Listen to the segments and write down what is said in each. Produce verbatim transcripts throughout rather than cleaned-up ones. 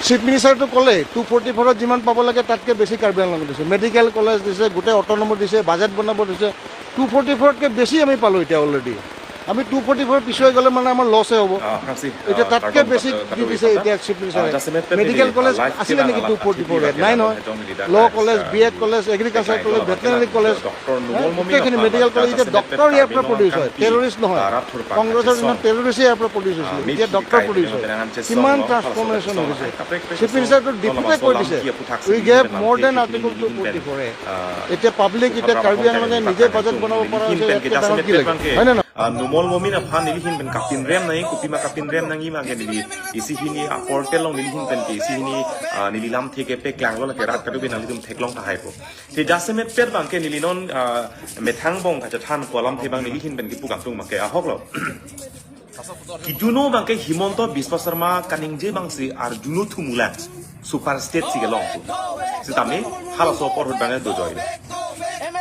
চিফ মিনিষ্টাৰটো ক'লে two forty ফ'ৰত যিমান পাব লাগে তাতকৈ বেছি কাৰ্বি আংলঙক দিছে, মেডিকেল কলেজ দিছে, গোটেই অট'নমাছ দিছে, বাজেট বনাব দিছে। টু ফৰ্টি ফ'ৰতকৈ বেছি আমি পালোঁ এতিয়া অলৰেডি। আমি টু ফৰ্টি ফ'ৰ পিছুৱাই গ'লে মানে আমাৰ লছে হ'ব। Ah, kasi, এতিয়া ah, তাতকৈ kardom বেছি kat-, di katawik dise kata. Etiya chief minister. Ah, jasemet pet Medical neli college live asile kilang niki alam two forty-four? Thippi Nai, nang noi. Hejong neli dak, Law ah, college, ah, B Ed college, agriculture college, ito veterinary college, Doctor Numol Momin gotekhini aphan medical college, jasemet pet doctor iyar Karbi Anglong produce hoy, Kangpi, terrorist nohoy. Ah, rat thurpak Congressor kachesong dina terrorist iyar produce hoy. Ah, etiya methi doctor kai produce hoy. Penang an chesong kiman lo, transformation hoise? Chief minister to deputy কৈ দিছে, we gave more than Article two forty-four A. Etiya public, etiya Karbi Anglong e nije budget bonabo para hoise, etiya dangor ki lage? Hoy na? Ah, Numol Momin aphan neli ahin pen kapinrem nangji, kopima kapinrem nangji ma ke neli isi hini a portal along neli ahin pen ke isi hini, ah, neli lamthe ke peklanglo, lake rat kaduk nanglitum theklong tahai po. Te jasemet pet abang ke neli non, ah, methang angbong kachethan ko alamthe abang neli ahin pen kipu kangtung abang ke ahok lo. Kijuno abang ke Himanta Biswa Sarma kaningje abang si arjuno thumulang. Super state si kelong. Sitame halaso apor ahut abang ke dojoi.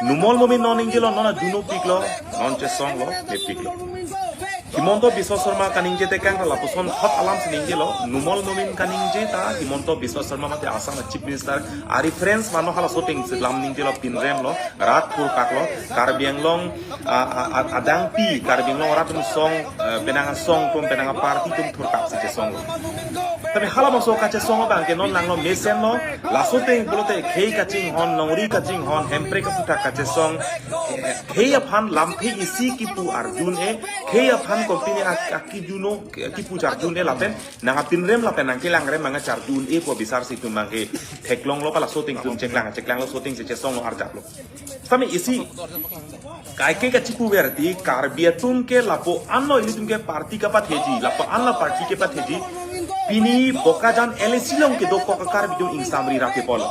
Numol Momin non ningjelo, non arjuno piklo, non chesonglo, mepiklo. Himanta Biswa Sarma kaningje tekang ta lapuson thot alam si ningjelo, Numol Momin kaningje ta Himanta Biswa Sarma mate Assam Chief Minister a reference mano, halaso ateng si lam ningjelo, pinremlo, rat thurpaklo, Karbi Anglong, a, a, a, adangpi, Karbi Anglong rat atum song, eh, penang asong atum, penang aparty atum thurpak si chesonglo. Tapi halabangso kachesong abang ke non langlo, mesenlo, laso ateng pulote khei kachinghon, longri kachinghon, hemprek aputhak kachesong, eh, khei aphan lamthe isi kipu arjun-e, khei aphan company ak-, akijuno, eh, kipu charjun-e lapen nangpinrem lapen nangkelangrem nangcharjun-e pu bisar si itum abang ke theklonglo, pa laso ateng itum cheklang, cheklanglo, laso ateng si chesonglo, arjaplo. Sitame isi kaike kachipuver ti Karbi atum ke lapu-an lo ilitum ke party kapatheji, lapu-an lo party kepatheji. Pini Bokajan L A C along kedokok a Karbi atum ingsamri rap kepolo.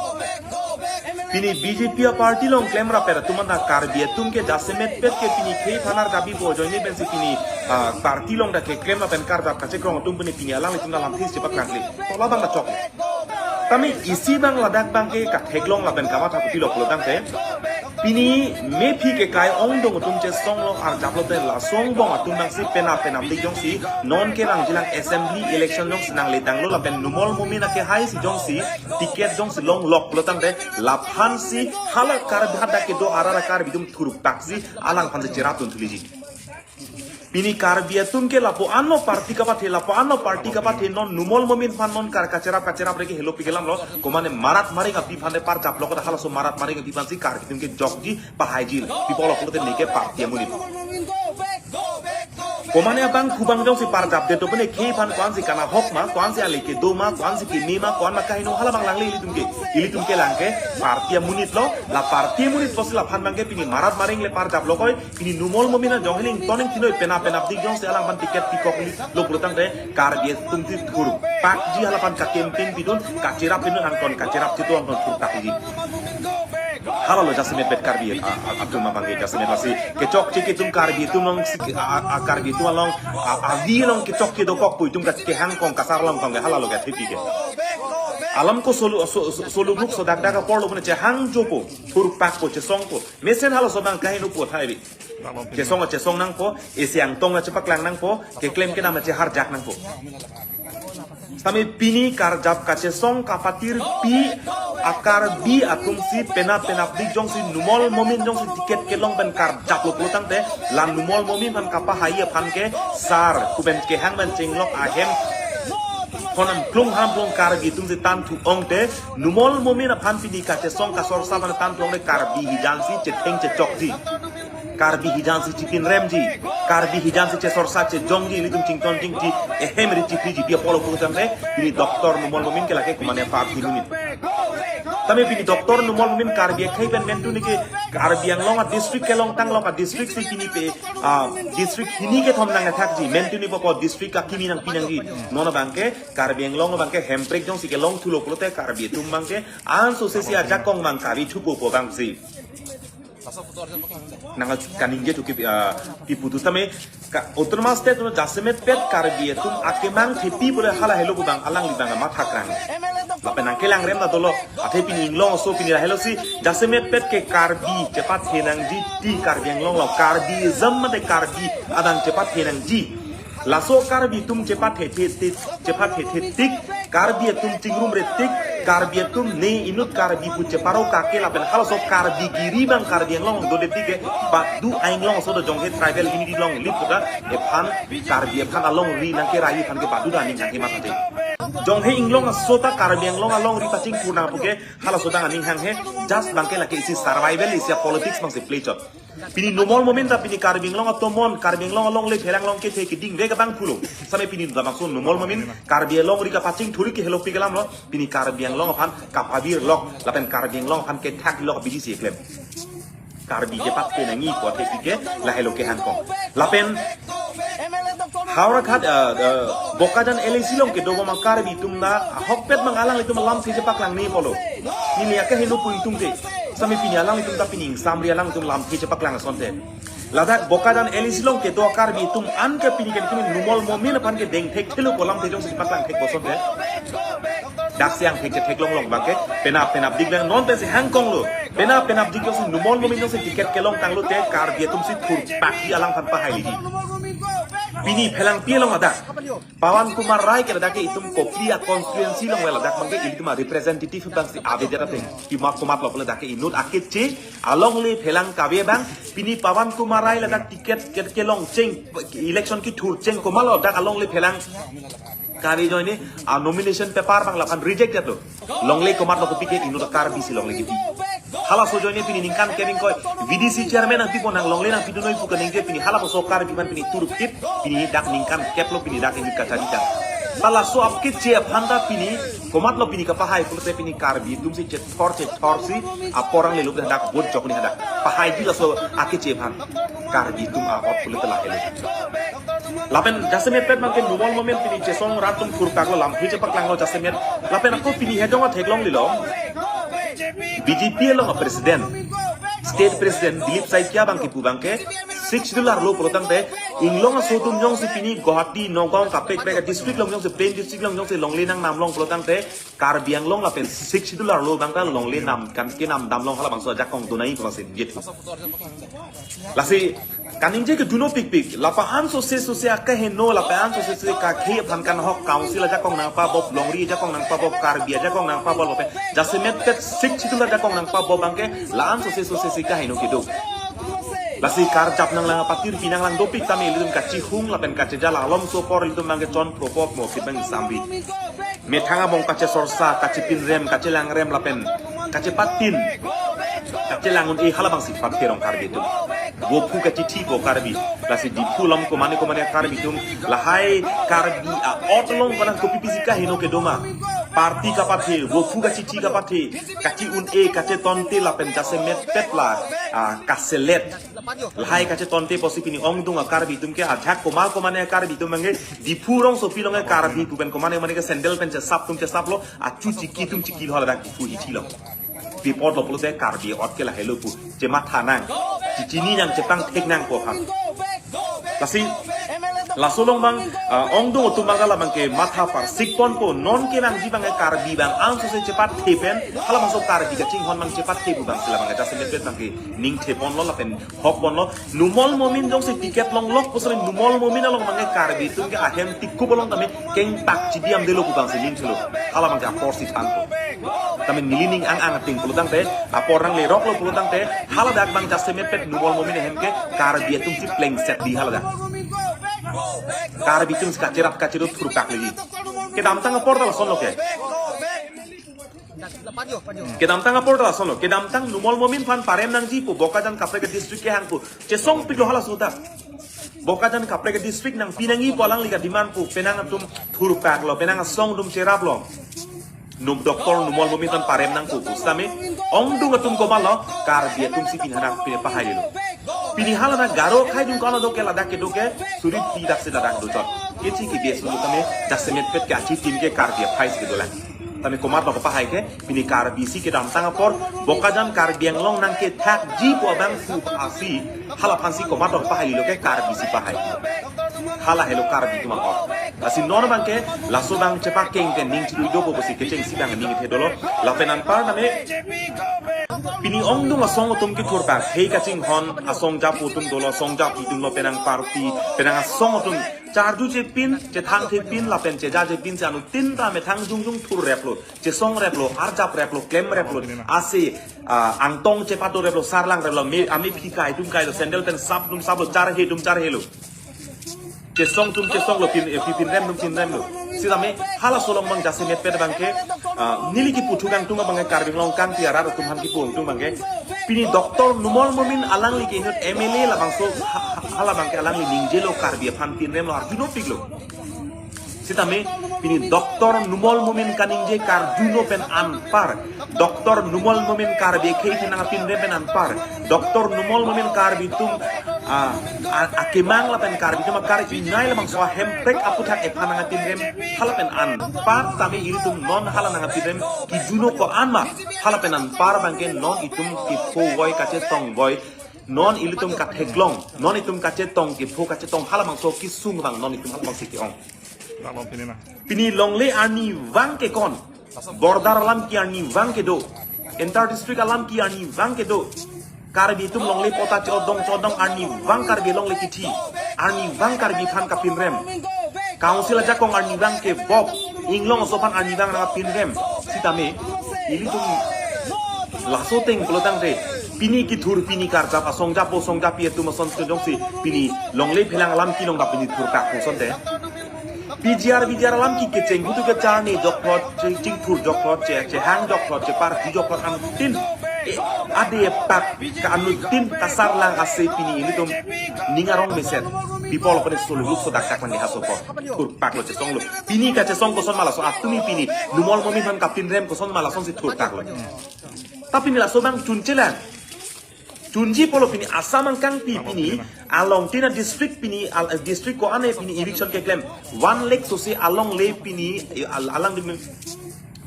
Pini B J P a party along klemrap-et atum anta Karbi atum ke jasemet pet ke pini khei aphan arjap-ipo ajoine pensi pini, ah, party along dak keklem lapen karjap kachekrong atum pini, pini alanglitum alamthe si chepaklangkle. To labang ta chok. Tame isi abang ladak abang ke katheklong lapen kamatha kopilo pulotangte, pini mephi kekai ongdung atum chesonglo, arjaplo te laso angbong atum abang si penap penapdik jongsi non ke nangjilang assembly election jongsi nangletanglo lapen Numol Momin akehai si jongsi ticket jongsi longlok pulotangte laphan si hala Karbi hadak kedo arat a Karbi atum thurpak si alangphan si cherap dun thuliji. Pini Karbi atum ke lapu-an lo party kapathe, lapu-an lo party kapathe, non Numol Momin aphan non kar kacherap kacherap reke helo pikelam lo, komane marat maring api aphan de parjaplo, koda halaso marat maring api aphan si Karbi atum ke jokji, pahaiji, pi apotlo pulote neke party amonit. Komane abang kubang jongsi parjapde to pene khei aphan ko-ansi kanahok ma, ko-ansi ale kedo ma, ko-ansi keme ma, ko-an ma kaheno, halabang langle ilitum ke, ilitum kelang ke party amonit lo, la party amonit pusi laphan abang ke pini marat maring le parjaplo koi, pini Numol Momin ajong hening toning tinoi penap penapdik jongsi alangphan ticket pikoklo pulotangte Karbi atum si thurpakji, halaphan ka campaign pidun, kacherap pidun angkon, kacherap chitu angkon thurpakji. Halalo jasemet pet Karbi a, a, atum abang ke jasemet lasi kechokche ke itum Karbi atum along si, a, a, a, Karbi atum along, a, a, avi along kechokche dokok pu itum kachekehang kong kasar along kong ke halalo ke thepi ke. Alam ko solu, so, so, solu buk so dak dak apor lo pune chehang jopo, thurpakpo, chesongpo. Mesen halaso abang kaheno pu thaibi. Chesong chesong nangpo, isi angtong na chepaklang nangpo, keklem kedam na cheharjak nangpo. Tame pini karjap kachesong kapatirpi a Karbi atum si penap penapdik jongsi Numol Momin jongsi ticket kelong pen karjaplo pulotangte la Numol Momin aphan kapahai aphan ke sar kuben kehang pen chenglok ahem honam klung ham klung Karbi atum si tanthu ongte Numol Momin aphan pini kachesong kasorsa aphan tanthu ongte Karbi hijan si chetheng chechokji. Karbi hijan si chipinremji, Karbi hijan si chesorsa chejongji, ilitum chington chingthi, ehem ri chipiji, pi apotlo pulotangte, pini Doctor Numol Momin ke lake komane party amonit. Tame pini Doctor Numol Momin Karbi akhei pen mentu neke Karbi Anglong a district kelong tanglo, a district si pini pe, a district hini kethom nangthakji, mentu ni popo district akimi nangpi nangji, non abang ke Karbi Anglong abang ke hemprek jongsi kelong thulo pulote Karbi atum abang ke, anso sesi ajakong abang Karbi thupo po abang si. Nang kaningje thuki, ah, pi putus tame ka autonomous state no jasemet pet Karbi atum akemang thepi bole hala helo kubang alangli abang matha krang. Lapen nangkelangrem na dolo, athe pini inglong so pini lahelo si jasemet pet ke Karbi chepathe nangji ti Karbi Anglong lo Karbi jam mate Karbi abang chepathe nangji. Laso Karbi atum chepathethe tik, chepathethe tik, Karbi atum chingrumre tik, Karbi atum ne inut Karbi pu cheparo kake lapen halaso Karbi giri abang Karbi Anglong dode tik ke, badu ainglong aso do jonghe tribal unity longle puta, ephan Karbi ephan alongri nangkerai aphan ke badu da aning hanghe mati. Jonghe inglong aso ta Karbi Anglong alongri pachingthur nang puke, halaso ta aning hanghe, just abang ke lake isi survival, isi politics abang si play chot. Pini Numal Momin ta pini Karbi Anglong atomon, Karbi Anglong alongle pherang along kethe keding vek abang pulo. Same pini labangso Numal Momin Karbi alongri kapachingthur ke helo pi kelam lo, pini Karbi Anglong aphan kapavirlok, lapen Karbi Anglong aphan kethakvirlok abidi si klem. Karbi chepat ke nangji pu athe pike lahelo kehang kong. Lapen Howraghat, eh, eh, Bokajan L A C along kedo bom a Karbi atum ta ahokpet abang alanglitum lamthe chepaklang ni pulo. Neli akeheno pu itum te. Same pini alanglitum ta pini ingsamri alanglitum lamthe chepaklang asonte. Ladak Bokajan L A C along kedo a Karbi atum an ke pini ke pini Numal Momin aphan ke dengthekthelo pu lamthe jongsi chepaklang thek bom asonte. Dak si angthek chetheklong long abang ke, penap penapdik abang non pensi hang kong lo. Penap penapdik jongsi Numal Momin jongsi ticket kelong tanglo te Karbi atum si thurpakji, alangphan pahai liji. Pini phelangpi along ladak Pawan Kumar Rai ke ladak ke itum Kopili a constituency along ladak abang ke ilitum a representative abang si avedet ate. Pima komatlo pulo ladak ke inut akeche alongle phelang kave abang, pini Pawan Kumar Rai ladak ticket ke kelongcheng, election kethurcheng komatlo dak alongle phelang kave ajoine a nomination paper abang laphan reject detlo. Longle komatlo kopike, inut a Karbi si longle kipi. Halaso ajoine pini ningkan kep ingkoi V D C chairman nangpipo, nang longle nangpidun noi pu kaningje, pini halaso Karbi aphan pini thurphit, pini dak ningkan kep lo pini dak inut kachari ta. Halaso akeche aphan ta pini komatlo pini kapahai pulote pini Karbi atum si chethor chethor si apor angle lo dak vote jokni hadak. Pahaiji laso akeche aphan. Karbi atum ahok pulote lahelo. Lapen jasemetpet abang ke Numal Momin pini chesong rat atum thurpaklo, lamthe chepaklanglo jasemet. Lapen ako pini hedong atheklong lilo. B J P along a president, state president Dilip Saikia abang ke pu abang ke, Sixth Schedule arlo pulo tangte, inglong aso atum jongsi pini Guwahati, Nagaon, kaprek kaprek district along jongsi, plain district along jongsi longle nangnam long pulo tangte, Karbi Anglong lapen Sixth Schedule arlo abang ta longle nam kan kenam damlong, halabangso ajakong donai pu abang si ningje. Lasi kaningje ke duno pikpik, lapu-an sose sose akeheno, lapu-an sose sose kakhe aphan kanhok, council ajakong nangpabop, longri ajakong nangpabop, Karbi ajakong nangpabop, lapen jasemetpet Sixth Schedule ajakong nangpabop abang ke la-an sose sose si kaheno kedo. Lasi karjap nanglang apatir pinanglang dopik tame ilitum kachihung lapen kachejal alomso apor ilitum abang ke chonpropop mo kit abang ingsamri. Methang abong kachesorsa, kachepinrem, kachelangrem lapen kachepatin, kachelang un-e halabangsi pathe rong Karbi atum. Vophu kachithipo Karbi. Lasi Diphu along komane komane Karbi atum, lahai Karbi a-ot along konat kopi pisi kaheno kedo ma. Party kapathe, vophu kachithi kapathe, kachi-un-e, kachetonte lapen jasemetpet la, ah, kaselet. Lahai kachetonte pusi pini ongdung a Karbi atum ke ajak komal komane a Karbi atum abang ke Diphu rongsopi along ke Karbi pu pen komane komane ke sandal pen chesap atum chesaplo, achu chiki atum chikilo haladak Diphu hithi along. Pi apotlo pulote Karbi ot ke lahelo pu chematha nang, chechini nang, chepangthek nang pu aphan. Lasi laso along abang, ah, ongdung atum abang labang ke matha parsik ponpo, non ke nangji abang ke Karbi abang angsose chepathe pen, halabangso Karbi kachinghon abang chepathe pu abang si labang ke jasemetpet abang ke ningthe ponlo lapen hok ponlo. Numal Momin jongsi ticket longlok pusi Numal Momin along abang ke Karbi atum ke ahem tikup along tame kengtak chidam detlo pu abang si ningthelo. Halabang ke apor si thanpo. Tame neli ning ang-ang ating pulo tangte, apor nangleroklo pulo tangte, haladak abang jasemetpet Numal Momin ahem ke Karbi atum si plengset di haladak. Karbi atum si kacherap kacherut thurpak lagi. Kedamtang apor ta lasonlo ke. Kedamtang apor ta lasonlo. Kedamtang Numal Momin aphan parem nangji pu Bokajan kaprek district kehang pu chesongpiklo halaso ta. Bokajan kaprek district nangpi nangji pu alangli kademand pu penang atum thurpaklo, penang asong atum cheraplo. Num Doctor Numal Momin aphan parem nangpo pu sitame ongdung atum komatlo, Karbi atum si pini hadak pini pahailelo. Pini haladak Garo akhai adung kalo doke ladak kedo ke suri pi dak si ladak dochot. Kechi ke bias lu tame jasemetpet ke achitim ke Karbi aphai si kedolang. Tame komatlo kapahai ke, pini Karbi si kedamtang apor Bokajan Karbi Anglong nangkethakji pu abang pu asi, halaphan si komatlo pahailo ke Karbi si pahai. Hala helo Karbi atum ahok. Lasi non abang ke, laso abang chepakeng ke ning chirui dopo pusi kechengsi abang ning the dolo. Lapen anpar tame Pini ongdung asong atum kethurpak, khei kachinghon asong japo atum dolo, asong japi atum lo, penang party, penang asong atum charju chepin, chethang chepin, lapen cheja chepin si anuttin ta methang jongjong thurreplo, chesongreplo, arjapreplo, klemreplo, ase, ah, angtong chepatoreplo, sarlangreplo, me, amephi kai atum kailo, sandal pen sap atum saplo, charhe atum charhelo. Chesong atum chesonglo, pin, eh, pi-, pinrem atum pinremlo. Sitame halaso along abang jasemet pet abangke, ah, neli kipu thugang atum abangke Karbi Anglong kangpi arat atum aphan kipu atum abangke. Pini Doctor Numal Momin alangli ke inut M L A labangso ha-, ha-, hala abangke alangli ningjelo, Karbi aphan pinremlo, arjunopiklo. Sitame pini Doctor Numal Momin kaningje karjuno pen anpar, Doctor Numal Momin Karbi akhei atum nangpinrem pen anpar, Doctor Numal Momin Karbi atum, ah, a-, akemang lapen Karbi atum akar-ingnei labangso ahemprek aputhak ephan nangpinrem, hala pen anpar tame ilitum non hala nangpinrem kijuno ko-an ma, hala pen anpar abangke non itum kepho voi kachetong voi, non ilitum katheklong, non itum kachetong, kepho kachetong, halabangso kesung abang non itum halabangsi ke-ong. Pini longle arnivang kekon, border alam ke arnivang kedo, inter district alam ke arnivang kedo. Karbi atum longle patta chodong chodong arnivang Karbi Anglong le kithi, arnivang Karbi aphan kapinrem. Council ajakong arnivang kevop, inglong aso aphan arnivang nangpinrem. Sitame ilitum laso ateng pulotangte, pini kethur pini karjap, asong japo asong japi atum ason sejongsi pini longle phelang alam kelong ta pini thurkak asonte. P G R, V G R alam ke kecheng hutu kecharni jokthot, ching-, chingthur jokthot, che-, chehang jokthot, cheparju jokthot anuttin, eh, ade pak ka anuttin kasarlang ase pini ilitum ning arong mesen. People aphan solo luk so dakdak nangkehasopon. Thurpaklo, chesonglo. Pini kachesong koson ma laso, atumi pini Numal Momin aphan kapinrem koson ma lasonsi thurpaklo. Ta pini laso abang chunchelang. Chunji pulo pini Assam angkangpi pini along tina district pini al-, district ko-an pini eviction keklem. One lakh sose alongle pini, eh, al-, alang demi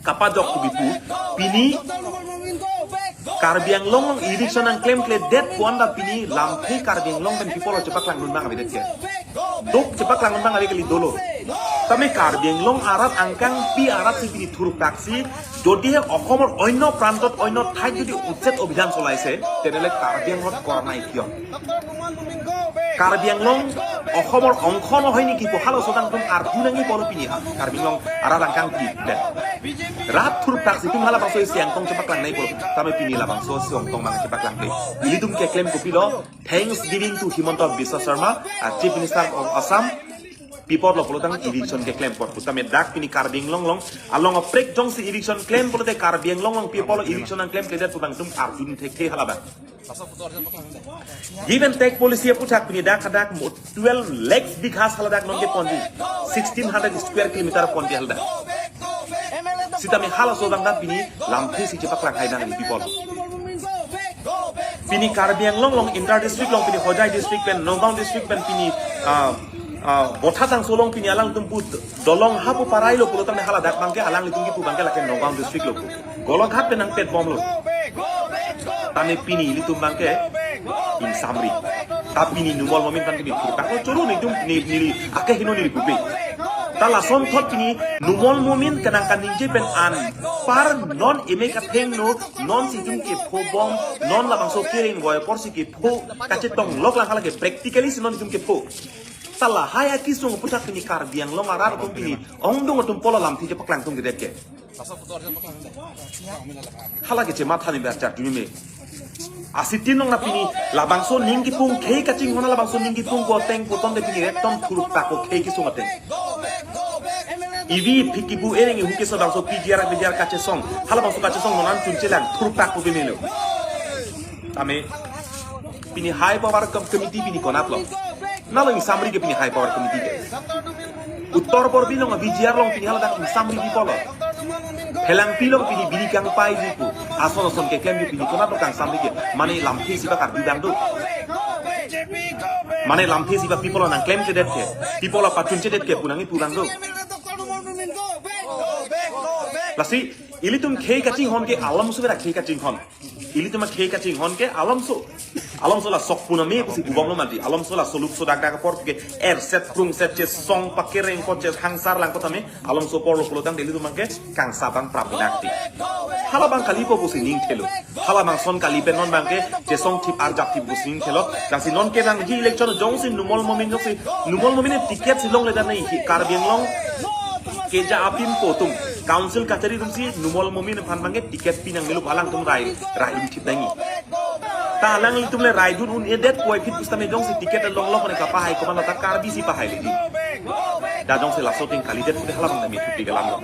kapajok kubipu. Pini Karbi Anglong along eviction nangklemkledet ko-an ta pini lamthe Karbi Anglong pen people chepaklangdun abang avedet ke. Duk chepaklangdun abang ave kali dolo. Tame Karbi Anglong arat angkangpi arat si pini thurpaksi, jodi he Ohomor oinno prantot oinno thait jodi uchet obhidhan cholaise, tenele Karbi Anglong kornai kiong. Karbi Anglong Ohomor ongkho no hoini kipu halaso ateng atum arju nangji pulo pini ha. Karbi Anglong arat angkangpi det. Rat thurpaksi atum halabangso isi angtong chepaklangnai pulo. Tame pini labangso isi angtong abang chepaklangkle. Ilitum keklem kopilo, thanksgiving to Himanta Biswa Sarma, uh, Chief Minister of Assam. Pi apotlo pulotang eviction keklem apot pu. Tame dak pini Karbi Anglong along, along aprek jongsi eviction klem pulote Karbi Anglong along pi apotlo eviction nangklemkledet pu abang itum arjun thekthe halabang. Give and take policy aputhak pini dak hadak mo twelve lakhs bighas haladak nonke ponji, sixteen hundred square kilometer ponji haladak. Sitame halaso abang dak pini lamthe si chepaklangkle nangji people. Pini Karbi Anglong along inter district along pini Hojai district pen, Nagaon district pen pini, ah, ah, Bothatangso along pini alangtum pu dolong hapu parailo pulo tame haladak abangke alanglitum kipu abangke lake Nagaon district lo pu. Golaghat pen nangpet bomlo. Tame pini ilitum abangke ingsamri. Ta pini Numal Momin aphan pini thurkak lo choro nelitum ni, neli akeheno neli pupe. Ta lasonthot pini Numal Momin kenang kaningje pen anpar non emek athengno, nonsi itum kepho bom, non labangso kereng voi apotsi kepho kachetong lok lang halake practically si non itum kepho. Ta lahai akesung aputhak pini Karbi Anglong arat atum pini ongdung atum pulo lamthe chepaklangdundedet ke. Halake chematha ni berchak duni me. Asitin nong na pini labangso ning kipung khei kachinghon labangso ning kipung ko ateng putonde pini rektom thurpak ko khei kesung ateng. Ivi phiki bu ereng ihu keso labangso P G R V G R kachesong. Halabangso kachesong non an chunchelang thurpak ko pini lo. Tame pini high power com-, committee pini konatlo. Nalo ingsamri ke pini high power committee ke. Uttor Borbil along V G R along pini haladak ingsamri pi pulo. Phelangpi along pini bini kangpai ji pu. Ason ason keklem ji pini konatlo kangsamri ke. Mane lamthe si ba karbi abang do. Mane lamthe si ba people nangklemkledet ke. People apachunchedet ke pu nangji pu abang do. Lasi ilitum khei kachinghon ke alam sudah khei kachinghon. Ilitum akhei kachinghon ke alamso. Alomso la sok puname pusi bubom lo mati. Alomso laso luk sodak dak apor ke erset prungset chesong pakereng ko ches hangsar lang ko tame. Alomso apor lo pulo tangte ilitum abang ke kangsa abang prap dak ti. Hala abang kalipo pusi ning thelo. Hala abang son kali pen non abang ke chesong thip arjap thip pusi ning thelo. Lasi non kevangji election jongsi Numal Momin jongsi Numal Momin ticket si longle dan nai Karbi Anglong keja apin po atum council kachari atum si Numal Momin aphan abang ke ticket pinang melu alangtum rai rai thip nangji. Ta alanglitum le raidun un-edet puvoiphit pusitame jongsi ticket longlo kone kapahai koman ta Karbi si pahai legi. Ta jongsi laso ting kalidet pute hala abang tame thupi kelam lo.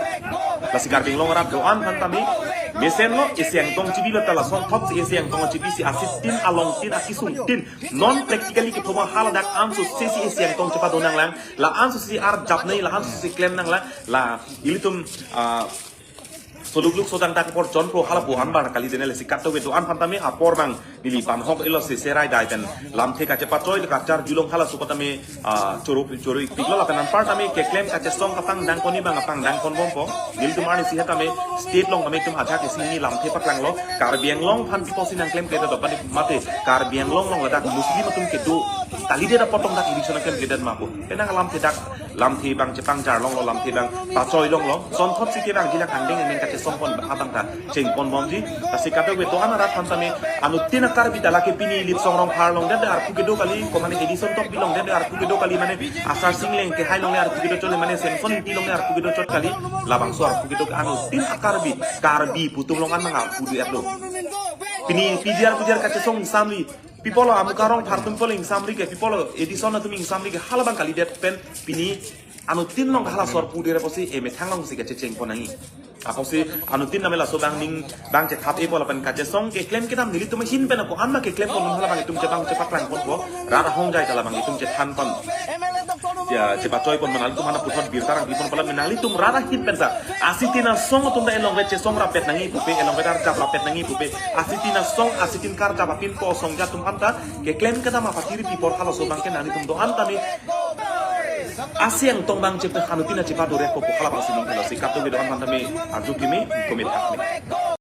Lasi Karbi Anglong arat do-an aphan tame mesen lo, isi angtong chibi lo ta lason thot si isi angtong chibi si asitin along tin akisung tin. Non practically kepho abang hala dak anso si isi angtong chepadonang lang. La anso si arjap nai, la anso si klem nang lang. La ilitum ah, soluk luk sodang dak apor chonpo hala buhan bar kali dene lesi kato ke do-an aphan tame apor abang neli banghok ilo si serai dai pen lamthe kachepachoi kachar julong hala suko tame ah, choro choro ikpik lo lapen anpar tame keklem kachesong kapangdang koni abang apangdang kon bompo. Nelitum arni si tame state along tame itum ajak isi ni lamthe paklang lo. Karbi Anglong aphan pipo si nangklem kede do pani mate Karbi Anglong along ladak Muslim atum kedo kalidet apotong dak election klem kede ma po. Penang lamthe dak lamthe abang chepangjar longlo, lamthe abang pachoi longlo. Son thot si kevangji la kangdeng neng kachesong pon abang ta cheng pon bomji. Lasi kato ke do-an arat aphan tame anuttin a-Karbi ta lake pini Litsong Rongphar longdet arpu kedo kali, komane Edison Tokbi longdet arpu kedo kali, mane Asar Sing Leng kehai longle arpu kedo chot, mane Samson Ingti longle arpu kedo chot kali. Labangso arpu kedo anuttin a-Karbi, Karbi pu atum along an nang arpu do-et lo. Pini P G R P G R kachesong ingsamri, pipo lo Amukha Rongphar atum pipo lo ingsamri ke, pipo lo Edison atum ingsamri ke, hala abang kalidet pen pini anuttin along hala sor pu dire pusi emethang along si kachecheng pon nangji. Apotsi anuttin tame laso abang ning abang chethap-e po lapen kachesong keklem kedam nelitum ahin pen ako anma keklem pon hala abang itum chepang chepaklang ponpo, rat ahongjai ta la abang itum chethan pon. Ya, chepachoi pon ma nanglitum aphan puthot birta nangpi pon pu la nanglitum rat ahin pen ta asitin asong atum ta elongvet chesong rapet nangji pupe, elongvet arjap rapet nangji pupe. Asitin asong, asitin karjap apin po asong atum aphan ta keklem kedam apatiri pi apor halaso abang ke nanglitum do-an tame asi angtong abang chepe anuttin achepadore po pu hala abang si ning thelo si kato ke do-an aphan tame arju kimi, komet hakme.